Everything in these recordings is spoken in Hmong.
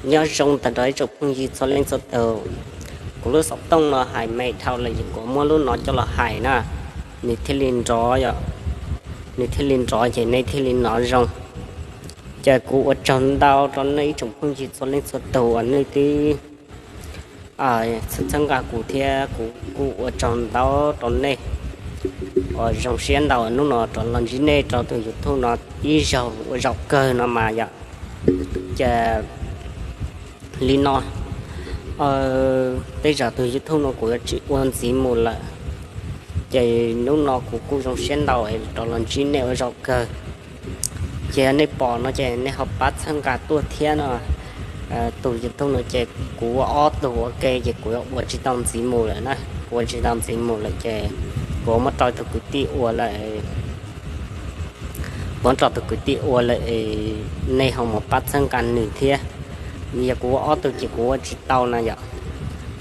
Nyob zoo tag nrho ib tsoom phooj ywg txhua leej txhua tus. Kuv lub xov tooj no hais me dhau lawm es kuv muab lub no coj los hais na, nws thiaj li nrov yom, nws thiaj li nrov ces nej thiaj li hnov zoo. Ces kuv ua tsaug ntau rau nej ib tsoom phooj ywg txhua leej txhua tus uas nej twb txhawb nqa kuv thiab kuv kuj ua tsaug ntau rau nej uas zoo siab ntau hnub no rov los ntsib nej rau tus YouTube no ib zaug ua zaum kawg no mas yom. Ces li no, tej zaum tus YouTube no kuv yuav tsis ua ntxiv mus lawm, ces hnub no kuv kuj zoo siab ntau rov los ntsib nej ua zaum kawg. Ces yog nej pom no ces nej ho pab txhawb nqa tuaj thiab no. Tus YouTube no ces kuv ua ob tug ua ke ces kuv yuav ua tsis tau ntxiv mus lawm na, kuv ua tsis tau ntxiv mus lawm ces kuv muab rau tus kwv tij ua lawm, kuv muab rau tus kwv tij ua lawm, nej ho mus pab txhawb nqa nws thiab. Yog kuv ua ob tug ces kuv ua tsis tau na yom.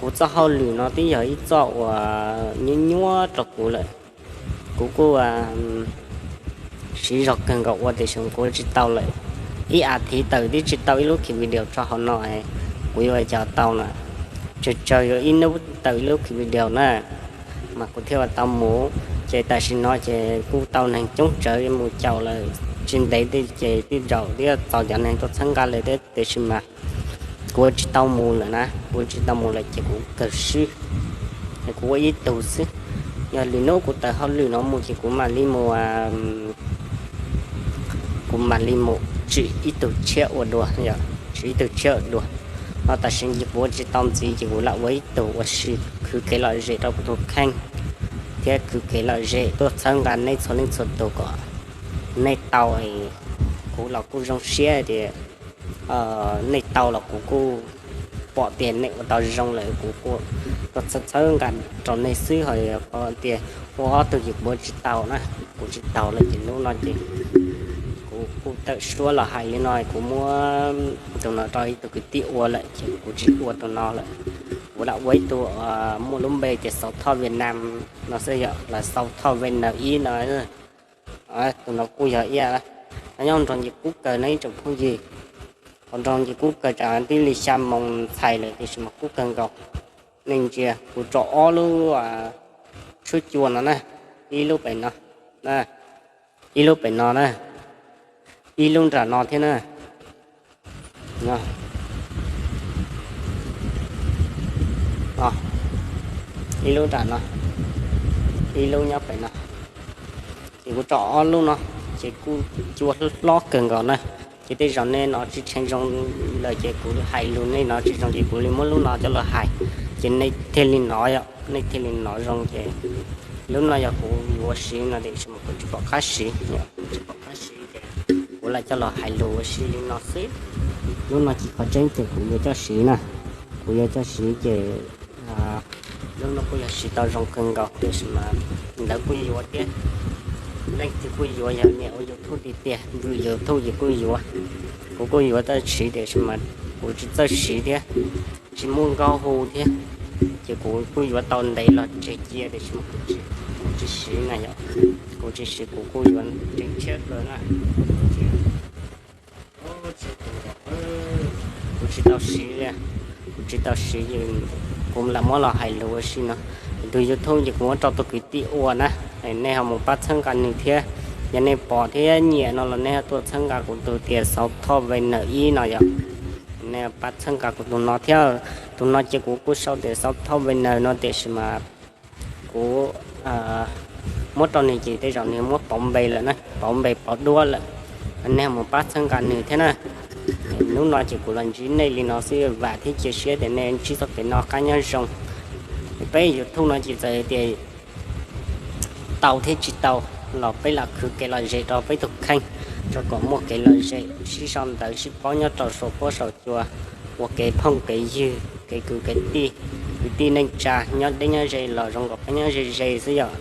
Kuv txoj hauj lwm no twb yog ib txoj uas nyuaj nyuaj rau kuv lawm, kuv kuj siv zog kawg nkaus ua tiam sis kuv ua tsis tau lawm. Ib as thiv tawm twb tsis tau ib lub khiv video rau hauv no, kuv yuav ua cas tau na. Tsawg tsawg yuav ib hnub tawm ib lub khiv video na, mas kuv thiaj ua tau mus. Ces tam sim no ces kuj tau neeg coob tsawv mus caum lawm, tsis ntev ces tej zaum twb txaus cov neeg tuaj txhawb nqa lawm thiab tiam sis mas kuv ua tsis tau mus lawm na, kuv ua tsis tau mus lawm ces kuv kawg swb, es kuv ua ib tug xwb. Yog lwm hnub kuv tawm hauj lwm no mus ces kuv mam li mus, kuv mam li mus tsim ib tug tshiab ua dua, tsim ib tug tshiab ua dua. Ho tam sim no ces kuv ua tsis tau ntxiv ces kuv lam ua ib tug ua si khwv kev lom zem rau kuv tus kheej thiab khwv kev lom zem tuaj txhawb nqa nej txhua leej txhua tus kom nej tau. Kuv los kuj zoo siab tias nej tau los kuv kuj pom tias nej ua tau zoo lawm kuv kuj txhawb nqa rau nej xwb. Ho tias ua ob tug ces kuv ua tsis tau na, kuv tsis tau lawm ces hnub no ces kuv kuj tawm suab los hais li no, kuv muab tus no rau ib tug kwv tij ua lawm ces kuv tsis ua tus no lawm. Kuv lam ua ib tug muaj lub npe tias Xauv Thoj Vietnam no xwb yom, los Xauv Thoj V N ib no. Tus no kuj yog ib, nyob nrog Nyiaj Kub kawg no ib tsoom phooj ywg. Qhov nrog Nyiaj Kub kawg tsam twb li xya moos ntxhais lawm tiam sis mas kub kawg nkaus. Nej ntsia kuv tso ob lub tshuab cua no na, ib lub pem no, ib lub pem no na, ib lub nram no thiab na. Ib lub nram no, ib lub nyob pem no. Ces kuv tso ob lub no, ces kuj cua hlob kawg nkaus na. Ces tej zaum nej hnov tsis tshee zoo lawm ces kuv hais lus nej hnov tsis zoo ces kuv li muab lub no coj los hais, ces nej thiaj li hnov, nej thiaj li hnov zoo. Ces lub no yog kuv yuav siv no tiam sis mas kuv tsis pom qab siv, kuv tsis pom qab siv ces kuv lam coj los hais lus ua si li no xwb. Lub no ces qhov tseeb ces kuv yuav coj siv na, kuv yuav coj siv ces lub no kuj yog siv tau zoo kawg nkaus tiam sis mas ntawd kuj yuav thiab. Leej twg kuj yuav, yog niam ua YouTube tiag tiag, YouTube ces kuj yuav. Kuv kuj yuav txawj siv tiam sis mas kuv tsis txawj siv thiab, tsis muaj nkauj hu thiab, ces kuv kuj yuav tau ntev los tseg cia tiam sis mas kuv tsis siv na yom. Kuv tsis siv kuv kuj yuav tseem tshiab kawg na. Kuv tsis tau siv li, kuv tsis tau siv, kuv lam muab los hais lus ua si no. Tus YouTube ces kuv muab rau tus kwv tij ua na, nej ho mus pab txhawb nqa nws thiab. Yog nej pom thiab nyiam no los nej ho tuaj txhawb nqa kuv tus tias Xauv Thoj V N ib no yom. Nej pab txhawb nqa kuv tus no thiab. Tus no ces kuv kuj sau tias Xauv Thoj V N no tiam sis mas kuv muab rau nws ces tej zaum nws muab pauv npe lawm na, pauv npe pauv duab lawm. Nej mus pab txhawb nqa nws thiab na. Hnub no ces kuv los ntsib nej li no xwb, vam thiab cia siab tias nej ntsib txoj kev noj qab nyob zoo. Peb YouTube no ces txawm tias tau thiab tsis tau los peb lam khwv kev lom zem rau peb tus kheej, rau kom muaj kev lom zem sib sau ntawv sib paub nyob rau saum huab saum cua, ua kev phooj kev ywg, kev kwv kev tij, kwv tij neej tsa nyob deb nyob ze los zoo nkaus peb nyob ze ze xwb yom.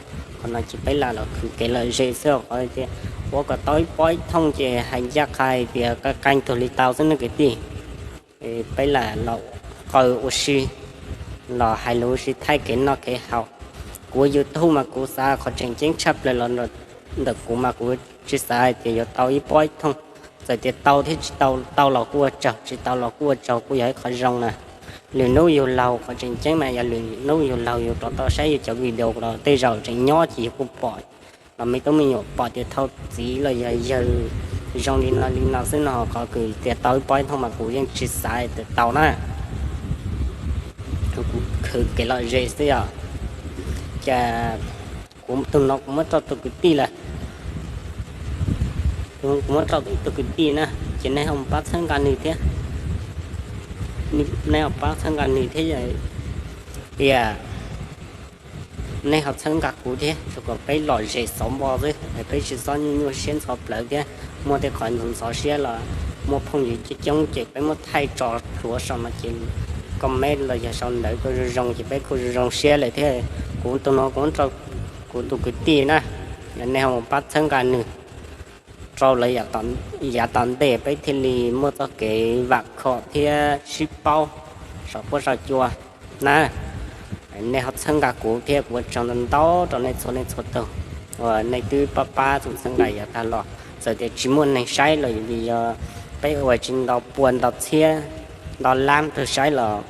Qhov no ces peb lam los khwv kev lom zem xwb, qhov tias ua kom tau ib pob ib thooj ces hais ncaj qha hais tias qee qee tug li tau xwb nej kwv tij. Peb lam los qw ua si, los hais lus ua si thaij kev noj kev haus. Kuv YouTube mas kuv xav qhov tseem ceeb tshaj plaws los ntawm kuv mas kuv tsis xav hais tias yuav tau ib pob ib thooj. Txawm tias tau thiab tsis tau, tau los kuj ua tsaug, tsis tau los kuj ua tsaug, kuj yog ib qho zoo na. Lwm hnub yug laug, qhov tseem ceeb mas yog lwm hnub yug laug yug rov tau saib yus cov video los tej zaum tseem nyob ces yus kuj pom, los me tub me nyuam pom tias thauj txiv los yog yawg zoo li no li no xwb no, qhov kws tias tau ib pob ib thooj mas kuv yeej tsis xav tias tau na. Kuv khwv kev lom zem xwb yom. Ces kuv tus no kuv muab rau tus kwv tij lawm. Kuv muab rau tus kwv tij na, ces nej ho pab txhawb nqa nws thiab. Nej ho pab txhawb nqa nws thiab, tias nej ho txhawb nqa kuv thiab, kom peb lom zem xauv npo xwb, peb tsis txhob nyuaj nyuaj siab ntxhov plawv thiab. Muaj tej qhov ntxhov ntxhov siab los muaj phooj ywg coob coob ces peb muab thaij tso plhuav saum no ces comment los yog sau ntawv kuj zoo zoo ces peb kuj zoo zoo siab lawm thiab. Kuv tus no kuv, kuv tus kwv tij na, nej ho mus pab txhawb nqa nws rau lawv yav tom ntej peb thiaj li muaj txoj kev vam khom thiab sib paub saum huab saum cua na. Nej ho txhawb nqa kuv thiab kuv ua tsaug ntau ntau rau nej txhua leej txhua tus uas nej twb pab pab txhawb nqa yav tag los. Txawm tias tsis muaj neeg saib los vim yog peb ua tsis nto pua nto txhiab nto lab tug saib los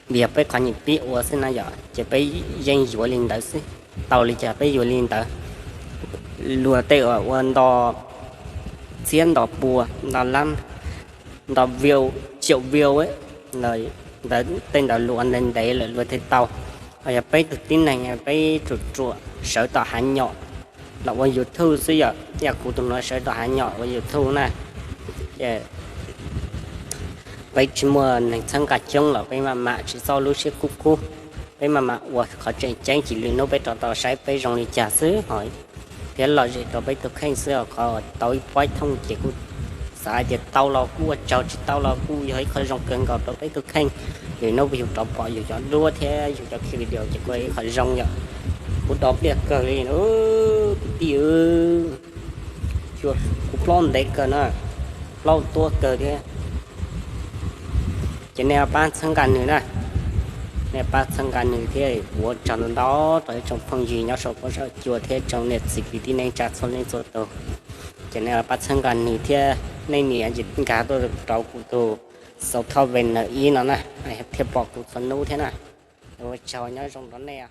vim yog peb qhov niam pib ua xwb na yom, ces peb yeej yuav li ntawd xwb. Tau li cas peb yuav li ntawd. Luag tej uas ua nto txhiab nto pua nto lab nto view, triệu view, ntawd tej ntawd luag ua ntev ntev lawm luag thiaj tau. Ho yog peb tug tib neeg peb ruam ruam sawv tom hav nyom los ua YouTube xwb yom, yog kuv tus no sawv tom hav nyom ua YouTube na, ces peb tsis muaj neeg txhawb nqa coob los peb maj mam tsis txhob lub siab kub kub, peb maj mam ua qhov tseem ceeb ces lwm hnub peb rov tau saib peb zoo li cas xwb ho thiab lom zem rau peb tus kheej xwb. Qhov tau ib pob ib thooj ces kuj xav hais tias tau los kuj ua tsaug, tsis tau los kuj yog ib qho zoo kawg nkaus rau peb tus kheej. Lwm hnub yus rov pom yus cov duab thiab yus cov video ces kuj yog ib qho zoo yom. Kuv do pliaj kawg li kwv tij, kuv plaub ntev kawg na, plaub tuab kawg thiab. Ces nej pab txhawb nqa nws na, nej pab txhawb nqa nws thiab kuv ua tsaug ntau ntau rau ib tsoom phooj ywg nyob saum huab saum cua thiab tsoom niam txiv kwv tij neej tsa txhua leej txhua tus. Ces nej pab txhawb nqa nws thiab nej nias nkag tuaj rau kuv tus xauv thoj ve na ib no na, thiaj pom kuv txhua hnub thiab na. Ua tsaug, nyob zoo rau nej.